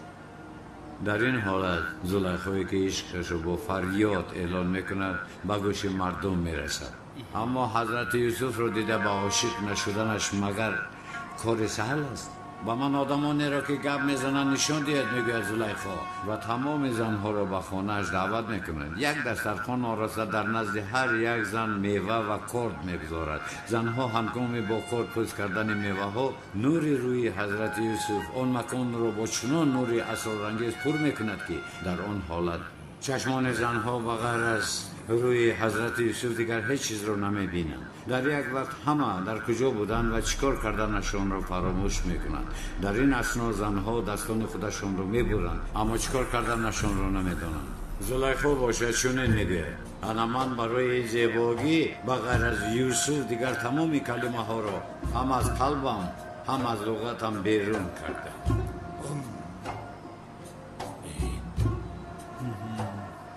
Speaker 8: Дар ин ҳолат Зулайхое ки ишқашро бо фарёд эълон мекунад, ба гӯши мардум мерасад. Аммо ҳазрати Юсуфро дида ба ошиқ нашуданаш магар кори саҳл аст? Ба ман одамонеро ки гап мезананд нишон диҳед, мегӯяд Зулайхо, ва тамоми занҳоро ба хонааш даъват мекунад. Як дастархон ороста, дар назди ҳар як зан мева ва корд мегузорад. Занҳо ҳангоми бо корд пӯст кардани меваҳо, нури рӯи ҳазрати Юсуф он маконро бо чунон нури асрорангез пур мекунад, ки дар он ҳолат чашмони занҳо ба ғайр аз рӯи ҳазрати Юсуф дигар ҳеҷ чизро намебинанд. Дар як вақт ҳама дар куҷо буданд ва чӣ кор карданашонро фаромӯш мекунанд. Дар ин асно занҳо дастони худашонро мебуранд, аммо чӣ кор карданашонро намедонанд. Зулайхо бошад, чунин мегӯяд: ана ман барои зебогӣ ба ғайр аз Юсуф дигар тамоми калимаҳоро ҳам аз қалбам, ҳам аз луғатам берун кардам.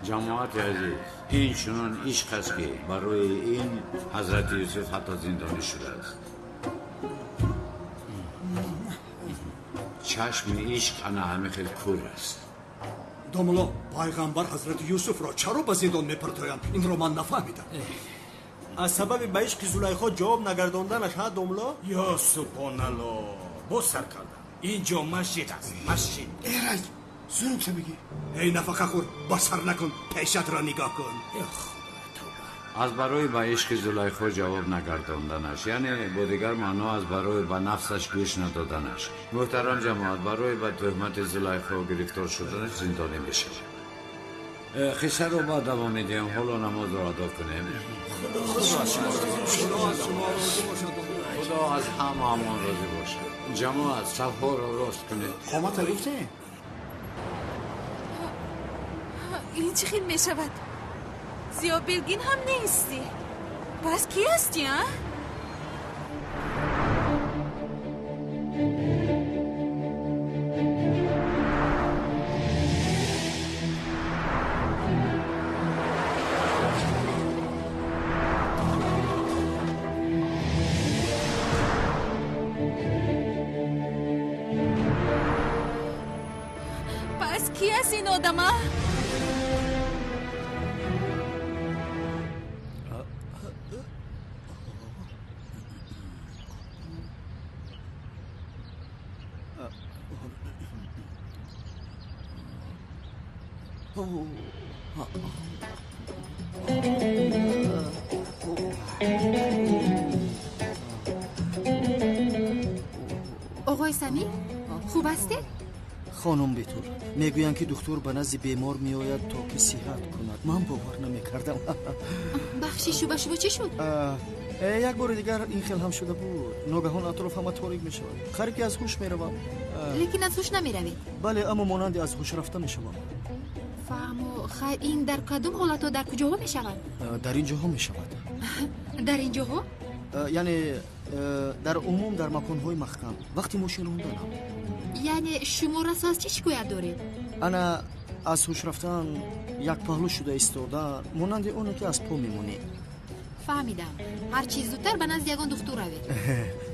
Speaker 8: Ҷамоати азиз, ин чунон ишқ аст, ки барои ин ҳазрати Юсуф ҳатто зиндонӣ шудааст. Чашми ишқ ана ҳамин хел кур аст.
Speaker 15: Домулло, пайғамбар ҳазрати Юсуфро чаро ба зиндон мепартоянд? Инро ман нафаҳмидам.
Speaker 16: Аз сабаби ба ишқи Зулайхо ҷавоб нагардонданаш, ҳа, домулло?
Speaker 11: Ё субҳоналло, боз сар кардам. Ин ҷо масҷид аст, масҷид.
Speaker 4: Эраҷ, зуд бигӣ.
Speaker 15: Эй нафақахӯр, ба сар накун, пешатро нигоҳ кун.
Speaker 8: Аз барои ба ишқи Зулайхо ҷавоб нагардонданаш, яъне бо дигар маъно, аз барои ба нафсаш гӯш надоданаш, муҳтарам ҷамоат, барои ба тӯҳмати Зулайхо гирифтор шуданаш зиндонӣ мешавад. Қиссаро баъд давом медиҳем, ҳоло намозро адо кунем. Худо аз ҳамаамон розӣ бошад. Ҷамоат, сафҳоро рост кунед.
Speaker 10: Қомата гуфтем.
Speaker 3: Ин чӣ хел мешавад? Зиё Белгин ҳам нестӣ, пас кӣ ҳастӣ, а? Пас кӣ аст ин одама?
Speaker 7: Оғои Самир, хуб ҳастед?
Speaker 17: Хонум Бетул, мегӯянд, ки духтур ба назди бемор меояд, то ки сиҳат кунад. Ман бовар намекардам.
Speaker 7: Бахшишу, ба шумо чӣ шуд?
Speaker 17: Як бори дигар ин хел ҳам шуда буд. Ногаҳон атроф ҳама торик мешавад, қариб ки аз ҳуш меравам.
Speaker 7: Лекин аз ҳуш намеравед.
Speaker 17: Бале, аммо монанди аз ҳуш рафта мешавам.
Speaker 7: Фаҳмо. Хайр, ин дар кадом ҳолатҳо, дар куҷоҳо мешавад?
Speaker 17: Дар ин ҷоҳо мешавад.
Speaker 7: Дар ин ҷоҳо?
Speaker 17: Яъне дар умум дар маконҳои маҳкам, вақти мошин ронданам.
Speaker 7: Яъне шумо расо аз чӣ шикоят доред?
Speaker 17: Ана аз ҳуш рафтан, як паҳлӯ шуда истодан, монанди оне ки аз по мемонӣ.
Speaker 7: Фаҳмидам. Ҳар чиз зудтар ба назди ягон духтур равед.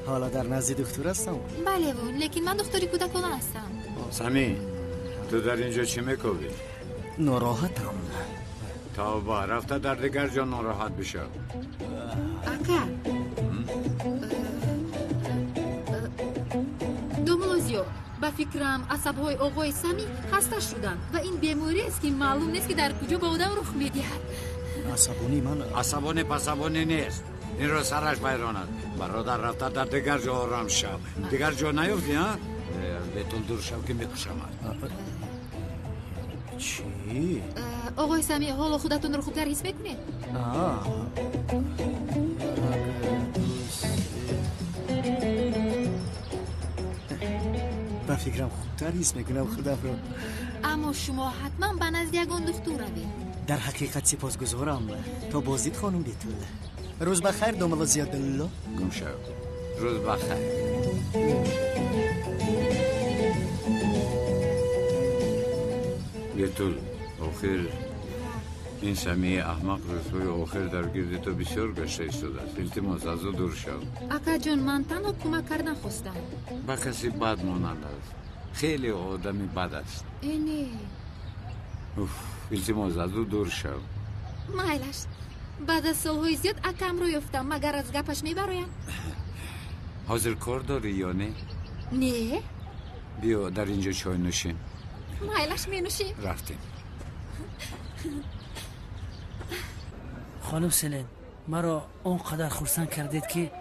Speaker 17: Ҳоло дар назди духтур ҳастам.
Speaker 7: Балеву, лекин ман духтури кӯдакона ҳастам.
Speaker 8: Самӣ, ту дар ин ҷо чӣ мекобӣ?
Speaker 17: Нороҳатам.
Speaker 8: Тавба, рафта дар дигар ҷо нороҳат бишав.
Speaker 7: Ака, домулло Зиё, ба фикрам асабҳои оғои Самӣ хаста шуданд ва ин бемориест ки маълум нест ки дар куҷо ба одам рух медиҳад.
Speaker 17: Асабонӣ ман
Speaker 8: асабонӣ пасабонӣ нест. Инро сараш вайрон аст. Бародар, рафта дар дигар ҷо ором шав. Дигар ҷо наёфтӣ, а? Бетул дур шав ки мекушамад.
Speaker 17: Чӣ?
Speaker 7: Оғои Самӣ, ҳоло худатонро хубтар ҳис мекунед?
Speaker 17: Ба фикрам хубтар ҳис мекунам худамро.
Speaker 7: Аммо шумо ҳатман ба назди ягон духтур равед.
Speaker 17: Дар ҳақиқат сипосгузорам. То боздид, хонум Бетул. Рӯз ба хайр, домулло Зиёдулло.
Speaker 8: Гум шав. Рӯз ба хайр. Бетул, охир ин Самии аҳмақ рӯзҳои охир дар гирди ту бисёр гашта истодааст. Илтимос, аз ӯ дур шав.
Speaker 7: Акаҷон, ман танҳо кӯмак кардан хостам.
Speaker 8: Ба каси бад монанд аст. Хеле одами бад аст.
Speaker 7: Э, не.
Speaker 8: Уф, илтимос, аз ӯ дур шав.
Speaker 7: Майлаш, баъд аз солҳои зиёд акамро ёфтам, магар аз гапаш мебароям?
Speaker 8: Ҳозир кор дорӣ ё не?
Speaker 7: Не.
Speaker 8: Биё дар ин ҷо чой нӯшем.
Speaker 7: Майлаш, менӯшем.
Speaker 8: Рафтем.
Speaker 1: Хонум Селен, маро он қадар хурсанд кардед ки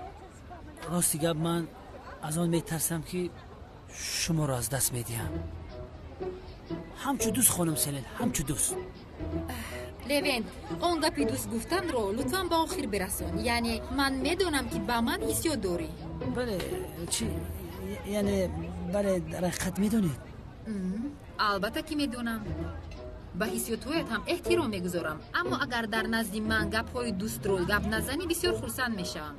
Speaker 1: рости гап ман аз он метарсам ки шуморо аз даст медиҳам. Ҳамчу дӯст, хонум Селен, ҳамчу дӯст.
Speaker 7: Левент, он гапи дӯст гуфтанро лутфан ба охир бирасон. Яъне ман медонам ки ба ман ҳиссиёт дорӣ.
Speaker 1: Бале, чӣ? Яъне бале, дар ҳақиқат медонед?
Speaker 7: Албатта ки медонам. Ба ҳиссиётҳоят ҳам эҳтиром мегузорам, аммо агар дар назди ман гапҳои дӯстро гап назанӣ, бисёр хурсанд мешавам.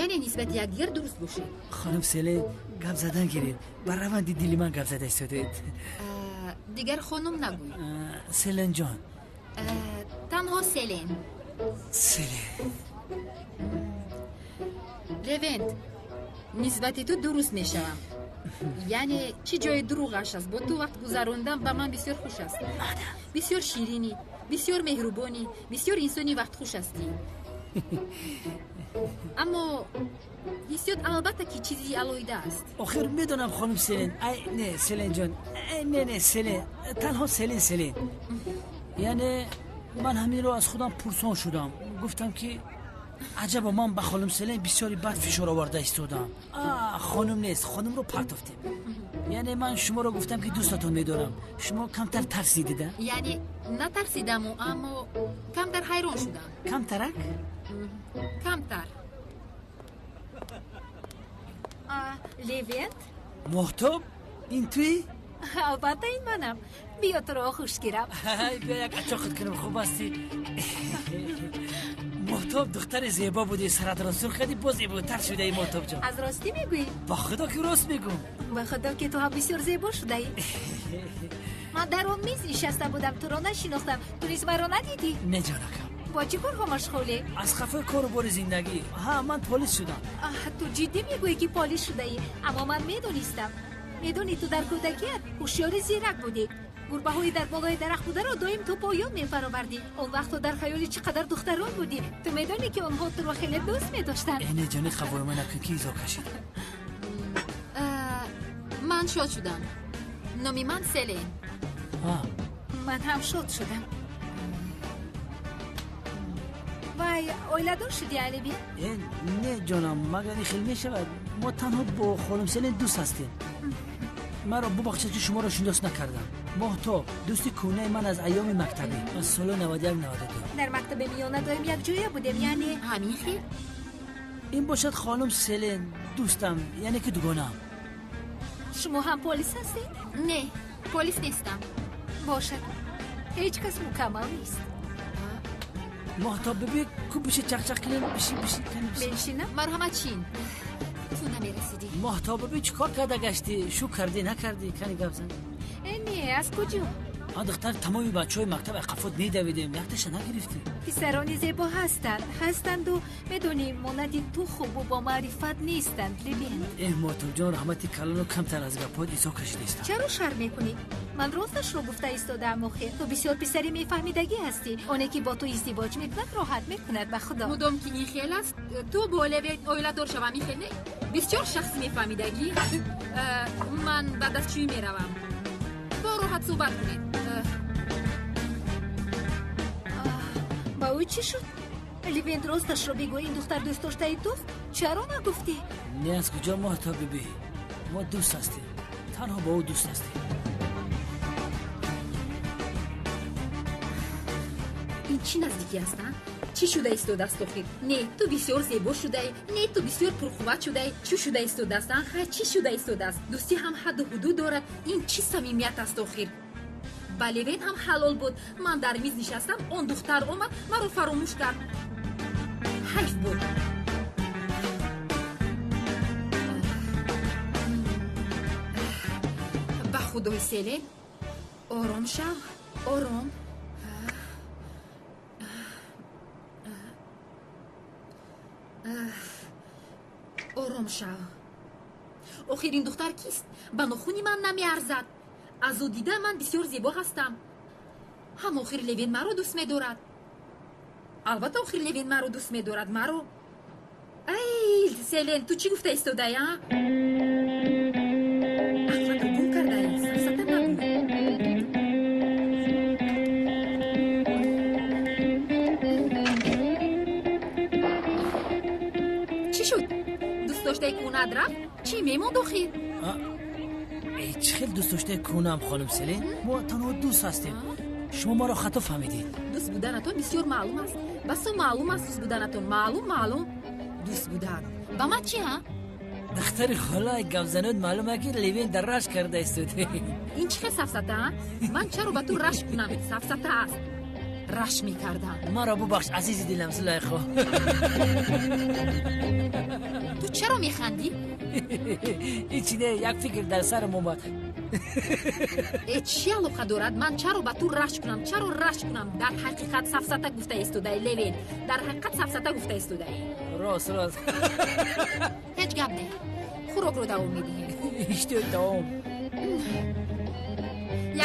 Speaker 7: Яъне нисбати якдигар дуруст бошед.
Speaker 1: Хонум Селен, гап задан гиред. Ба раванди дили ман гап зада истодед.
Speaker 7: Дигар хонум нагӯй.
Speaker 1: Селен ҷон.
Speaker 7: Танҳо Селен.
Speaker 1: Селен.
Speaker 7: Левент, нисбати ту дуруст мешавам. Яъне чӣ ҷои дурӯғаш аст? Бо ту вақт гузарондан ба ман бисёр хуш аст. Бисёр ширинӣ, бисёр меҳрубонӣ, бисёр инсони вақтхуш ҳастӣ. Аммо ҳиссиёт албатта ки чизи алоҳида аст.
Speaker 1: Охир медонам, хонум Селен. Ай не, Селен ҷон. Ай не, не, Селен. Танҳо Селен, Селен. Яъне ман ҳаминро аз худам пурсон шудам. Гуфтам ки аҷабо, ман ба хонум Селен бисёри бад фишор оварда истодам. Хонум нест, хонумро партофтем. Яъне ман шуморо гуфтам ки дӯстатон медорам. Шумо камтар тарсидида?
Speaker 7: Яъне натарсидаму, аммо камтар ҳайрон шудам.
Speaker 1: Камтарак?
Speaker 7: Камтар.
Speaker 6: Левент?
Speaker 1: Моҳтоб, ин туӣ?
Speaker 6: Албатта ин манам. Биё туро хуш гирам.
Speaker 1: Биё як ачоқат кунам, хуб ҳастӣ? Моҳтоб, духтари зебо будӣ, саратро сурх кардӣ, боз зеботар шудаи, Моҳтоб ҷон.
Speaker 6: Аз ростӣ мегӯӣ?
Speaker 1: Ба худо ки рост мегӯм.
Speaker 6: Ба худо ки ту ҳам бисёр зебо шудаӣ. Ман дар он миз нишаста будам, туро нашинохтам. Ту низ маро надидӣ?
Speaker 1: Не, ҷонакам.
Speaker 6: Бо чӣ корҳо машғулӣ?
Speaker 1: Аз хафаи кору бори зиндагӣ. Ҳа, ман полис шудам.
Speaker 6: Ту ҷиддӣ мегӯӣ ки полис шудаӣ? Аммо ман медонистам. Медонӣ, ту дар кӯдакият ҳушёри зирак будӣ. Гурбаҳои дар болои дарахт бударо доим ту поён мефаровардӣ. Он вақт ту дар хаёли чӣ қадар духтарон будӣ. Ту медонӣ ки онҳо туро хеле дӯст медоштанд.
Speaker 1: Э, не, ҷони, қавоима накун ки изо кашид.
Speaker 7: Ман шод шудам. Номи ман Селен.
Speaker 6: Ман ҳам шод шудам. Вай, оиладор шудӣ, Алиби?
Speaker 1: Э, не, ҷонам, магар ин хел мешавад? Мо танҳо бо хонум Селен дӯст ҳастем. Маро бубахшед ки шуморо шинос накардам. Моҳтоб, дӯсти кӯҳнаи ман аз айёми мактабӣ, аз соли 91-92.
Speaker 6: Дар мактаби миёна доим якҷоя будем, яъне
Speaker 7: ҳамин хел?
Speaker 1: Ин бошад хонум Селен, дӯстам, яъне ки дугонаам.
Speaker 6: Шумо ҳам полис ҳастед?
Speaker 7: Не, полис нестам.
Speaker 6: Бошад. Ҳеҷ кас мукаммал нест.
Speaker 1: Моҳтоб биби, ку биши чақчақ кунем, биши, биши, кани биши.
Speaker 6: Меншинам?
Speaker 7: Марҳамат, чин. Ту намерасидӣ.
Speaker 1: Моҳтоб биби, чӣ кор карда гаштӣ? Шу кардӣ, накардӣ? Кани гап зан.
Speaker 6: Э, не, аз куҷо?
Speaker 1: А духтар, тамоми бачаҳои мактаб қафот медавидем, якташа нагирифтӣ.
Speaker 6: Писарони зебо ҳастанд, ҳастанду медонӣ, монанди ту хубу бомаърифат нестанд, Левент.
Speaker 1: Эҳ, Моҳтобҷон, раҳмати калону камтар аз гапҳоят изо кашидаистам.
Speaker 6: Чаро шарм мекунӣ? Ман росташро гуфта истодаам охир. Ту бисёр писари мефаҳмидагӣ ҳастӣ. Оне ки бо ту издивоҷ мекунад, роҳат мекунад, ба худо.
Speaker 7: Мудом ки ин хел аст, ту бо Левент оиладор шавам, ин хел не? Бисёр шахси мефаҳмидагӣ. Ман ба дастшӯӣ меравам. Бо роҳат суҳбат кунед.
Speaker 6: Ба ӯ чӣ шуд? Левент, росташро бигӯ, ин духтар дӯстдоштаи туст? Чаро нагуфтӣ?
Speaker 1: Не, аз куҷо, Моҳтоб биби? Мо дӯст ҳастем, танҳо бо ӯ дӯст ҳастем.
Speaker 7: Ин чӣ наздикӣ аст, а? Чӣ шуда истодааст охир? Не, ту бисёр зебо шудаӣ, не, ту бисёр пурқувват шудаӣ. Чӣ шуда истодааст, а? Хай, чӣ шуда истодааст? Дӯстӣ ҳам ҳадду ҳудуд дорад. Ин чӣ самимият аст охир? Ба Левент ҳам ҳалол буд. Ман дар миз нишастам, он духтар омад, маро фаромӯш кард. Ҳайф буд. Ба худои Селен, ором шав, ором. Ором шав. Охир ин духтар кист? Ба нохуни ман намеарзад. Аз ӯ дида ман бисёр зебо ҳастам. Ҳам охир Левен маро дӯст медорад. Албатта, охир Левен маро дӯст медорад, маро. Ай, Селен, ту чӣ гуфта истодаӣ, а? Ақлатро гум кардаӣ, сафсата нагӯ. Чӣ шуд? Дӯст доштаи кӯҳнаат рафт? Чӣ мемонд охир?
Speaker 1: Чӣ хел дӯст доштаи кӯҳнаам, хонум Селен? Мо танҳо дӯст ҳастем. Шумо маро хато фаҳмидед.
Speaker 7: Дӯст буданатон бисёр маълум аст. Басо маълум аст дӯст буданатон. Маълум, маълум. Дӯст будан. Ба ман чӣ, ҳа?
Speaker 1: Духтари хола, гапзанот маълум ки Левен дар рашк карда истод.
Speaker 7: Ин чӣ хел сафсата, а? Ман чаро ба ту рашк кунам? Сафсата аст. Рашк мекардам.
Speaker 1: Маро бубахш, азизи дилам Зулайхо.
Speaker 7: Ту чаро механдӣ?
Speaker 1: Ҳечи не, як фикр дар сарам омад.
Speaker 7: Э, чӣ алоқа дорад? Ман чаро ба ту рашк кунам? Чаро рашк кунам? Дар ҳақиқат сафсата гуфта истодаӣ, Левен. Дар ҳақиқат сафсата гуфта истодаӣ.
Speaker 1: Рост, рост.
Speaker 7: Ҳеҷ гап не. Хӯрокро давом медиҳем.
Speaker 1: Иштиҳои таом.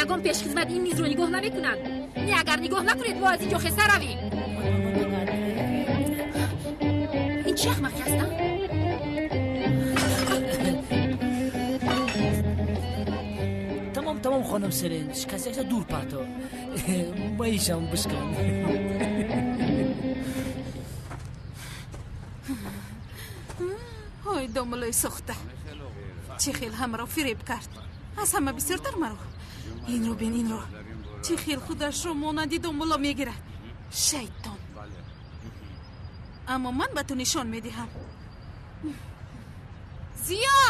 Speaker 7: Ягон пешхизмат ин мизро нигоҳ намекунад. Не, агар нигоҳ накунед, мо аз ин ҷо хеста равем. Ин чӣ ахмақӣ аст, а?
Speaker 1: Тамом, тамом, хонум Селен, шикасташа дур парто. Маишам бишкан.
Speaker 3: Ҳой, домулои сохта, чӣ хел ҳамаро фиреб кард. Аз ҳама бисёртар маро. Инро бин, инро. Чӣ хел худашро монанди домуло мегирад. Шайтон. Аммо ман ба ту нишон медиҳам. Зиё!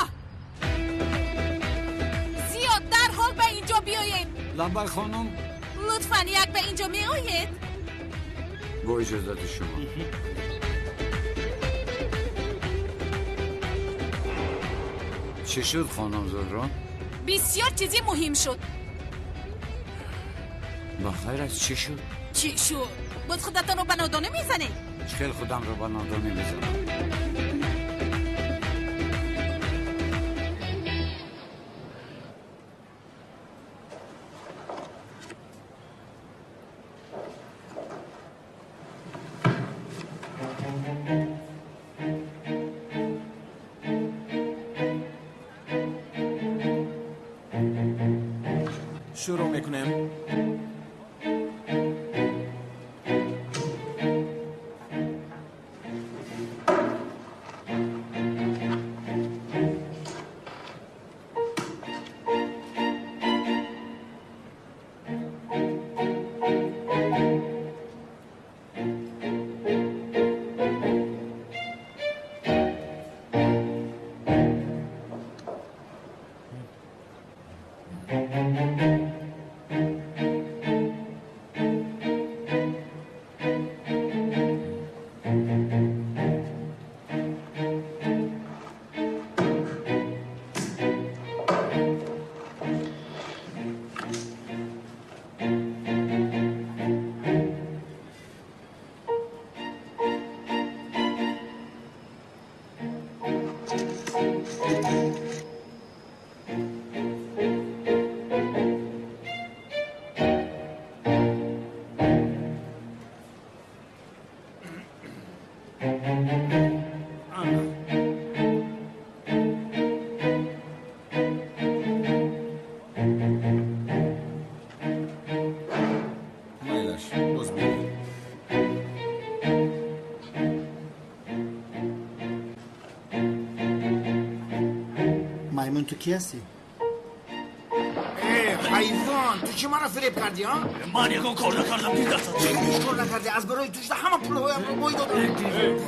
Speaker 3: Зиё, дарҳол ба инҷо биёед.
Speaker 8: Лаббай, хонум.
Speaker 3: Лутфан як ба инҷо меоед.
Speaker 8: Бо иҷозати шумо. Чӣ шуд, хонум Зулрон?
Speaker 3: Бисёр чизи муҳим шуд.
Speaker 8: Ба хайр аст, чӣ шуд?
Speaker 3: Чӣ шуд? Боз худатонро ба нодонӣ мезанед?
Speaker 8: Чӣ хел худамро ба нодонӣ мезанам?
Speaker 14: Шурӯъ мекунем.
Speaker 10: Маймун, ту кӣ ҳастӣ? Ҳайвон, ту чӣ маро фиреб кардӣ, а?
Speaker 11: Ман ягон кор накардам, дил дастат.
Speaker 10: Ҳеҷ кор накардӣ, аз барои ту шуда ҳама пулҳоямро бой додам.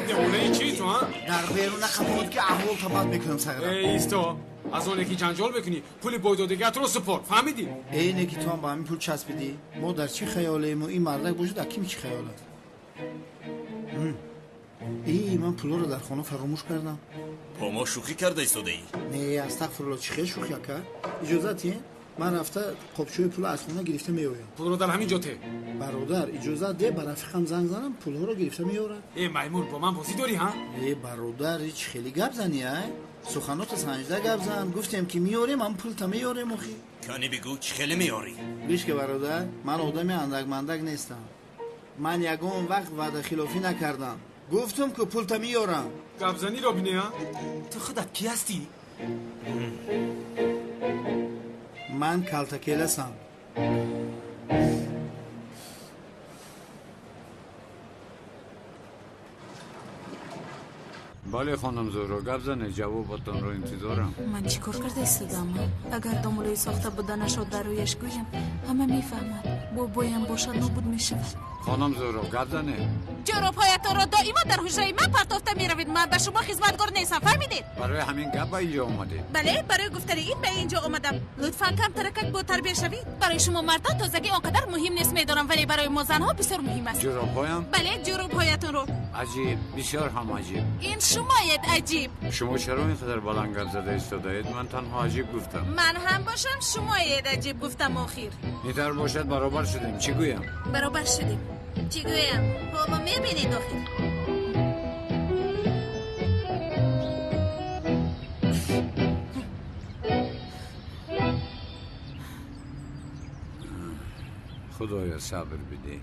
Speaker 2: Девонаи чӣ ту, а?
Speaker 10: Дар беруна қапот ки аҳвол табад мекунам сағра.
Speaker 2: Эй, исто, аз оне ки ҷанҷол мекунӣ, пули бойдодагиатро супор, фаҳмидӣ?
Speaker 10: Эй, не ки ту ҳам ба ҳамин пул часпидӣ. Мо дар чӣ хаёлем ин мардак бошад, аким чӣ хаёл аст? Эй, ман пулҳоро дар хона фаромӯш кардам.
Speaker 11: Бо мо шӯхӣ карда истодаӣ?
Speaker 10: Не, астағфирулло, чӣ хел шӯхӣ, ака? Иҷозат е? Ман рафта қопчаи пулро аз хона гирифта меоям.
Speaker 2: Пулро дар ҳамин ҷо те.
Speaker 10: Бародар, иҷозат де, ба рафиқам занг занам, пулҳоро гирифта меорад.
Speaker 2: Э, маймун, бо ман бозӣ дорӣ, ҳа?
Speaker 10: Э, бародар, ҳеҷ хеле гап занӣ, ай? Суханота санҷида гап зан. Гуфтем ки меорем, ҳам пулта меорем, охи.
Speaker 11: Кани бигӯ, чӣ хеле меорӣ?
Speaker 10: Гӯш ки, бародар, ман одами андакмандак нестам. Ман ягон вақт ваъдахилофӣ накардам. Гуфтум ки пулта меорам.
Speaker 2: Гапзаниро бинӣ, а?
Speaker 16: Ту худат кӣ ҳастӣ?
Speaker 10: Ман калтакеласам.
Speaker 8: Бале, хонум Зуҳро, гап занед, ҷавобатонро интизорам.
Speaker 3: Ман чӣ кор карда истодам? Агар домулои сохта буданашро дар рӯяш гӯям, ҳама мефаҳмад. Бобоям бошад, нобуд мешавад.
Speaker 8: Хонум Зуҳро, гап занед.
Speaker 3: Ҷӯробҳоятонро доимо дар ҳуҷраи ман партофта меравед. Ман ба шумо хизматгор нестам, фаҳмидед?
Speaker 8: Барои ҳамин гап ба инҷо омадед?
Speaker 3: Бале, барои гуфтани ин ба инҷо омадам. Лутфан камтаракак бо тарбия шавед. Барои шумо мардон тозагӣ он қадар муҳим нест, медонам, вале барои мо занҳо бисёр муҳим аст.
Speaker 8: Ҷӯробҳоям?
Speaker 3: Бале, ҷӯробҳоятонро.
Speaker 8: Аҷиб, бисёр ҳам аҷиб.
Speaker 3: Ин шумоед аҷиб.
Speaker 8: Шумо чаро ин қадар баланд гап зада истодаед? Ман танҳо аҷиб гуфтам.
Speaker 3: Ман ҳам бошам шумоед аҷиб гуфтам охир.
Speaker 8: Ин тавр бошад, баробар шудем. Чӣ гӯям?
Speaker 3: Баробар шудем. Чӣ гӯям? Ҳоло мебинед охир.
Speaker 8: Худоё, сабр бидеҳ.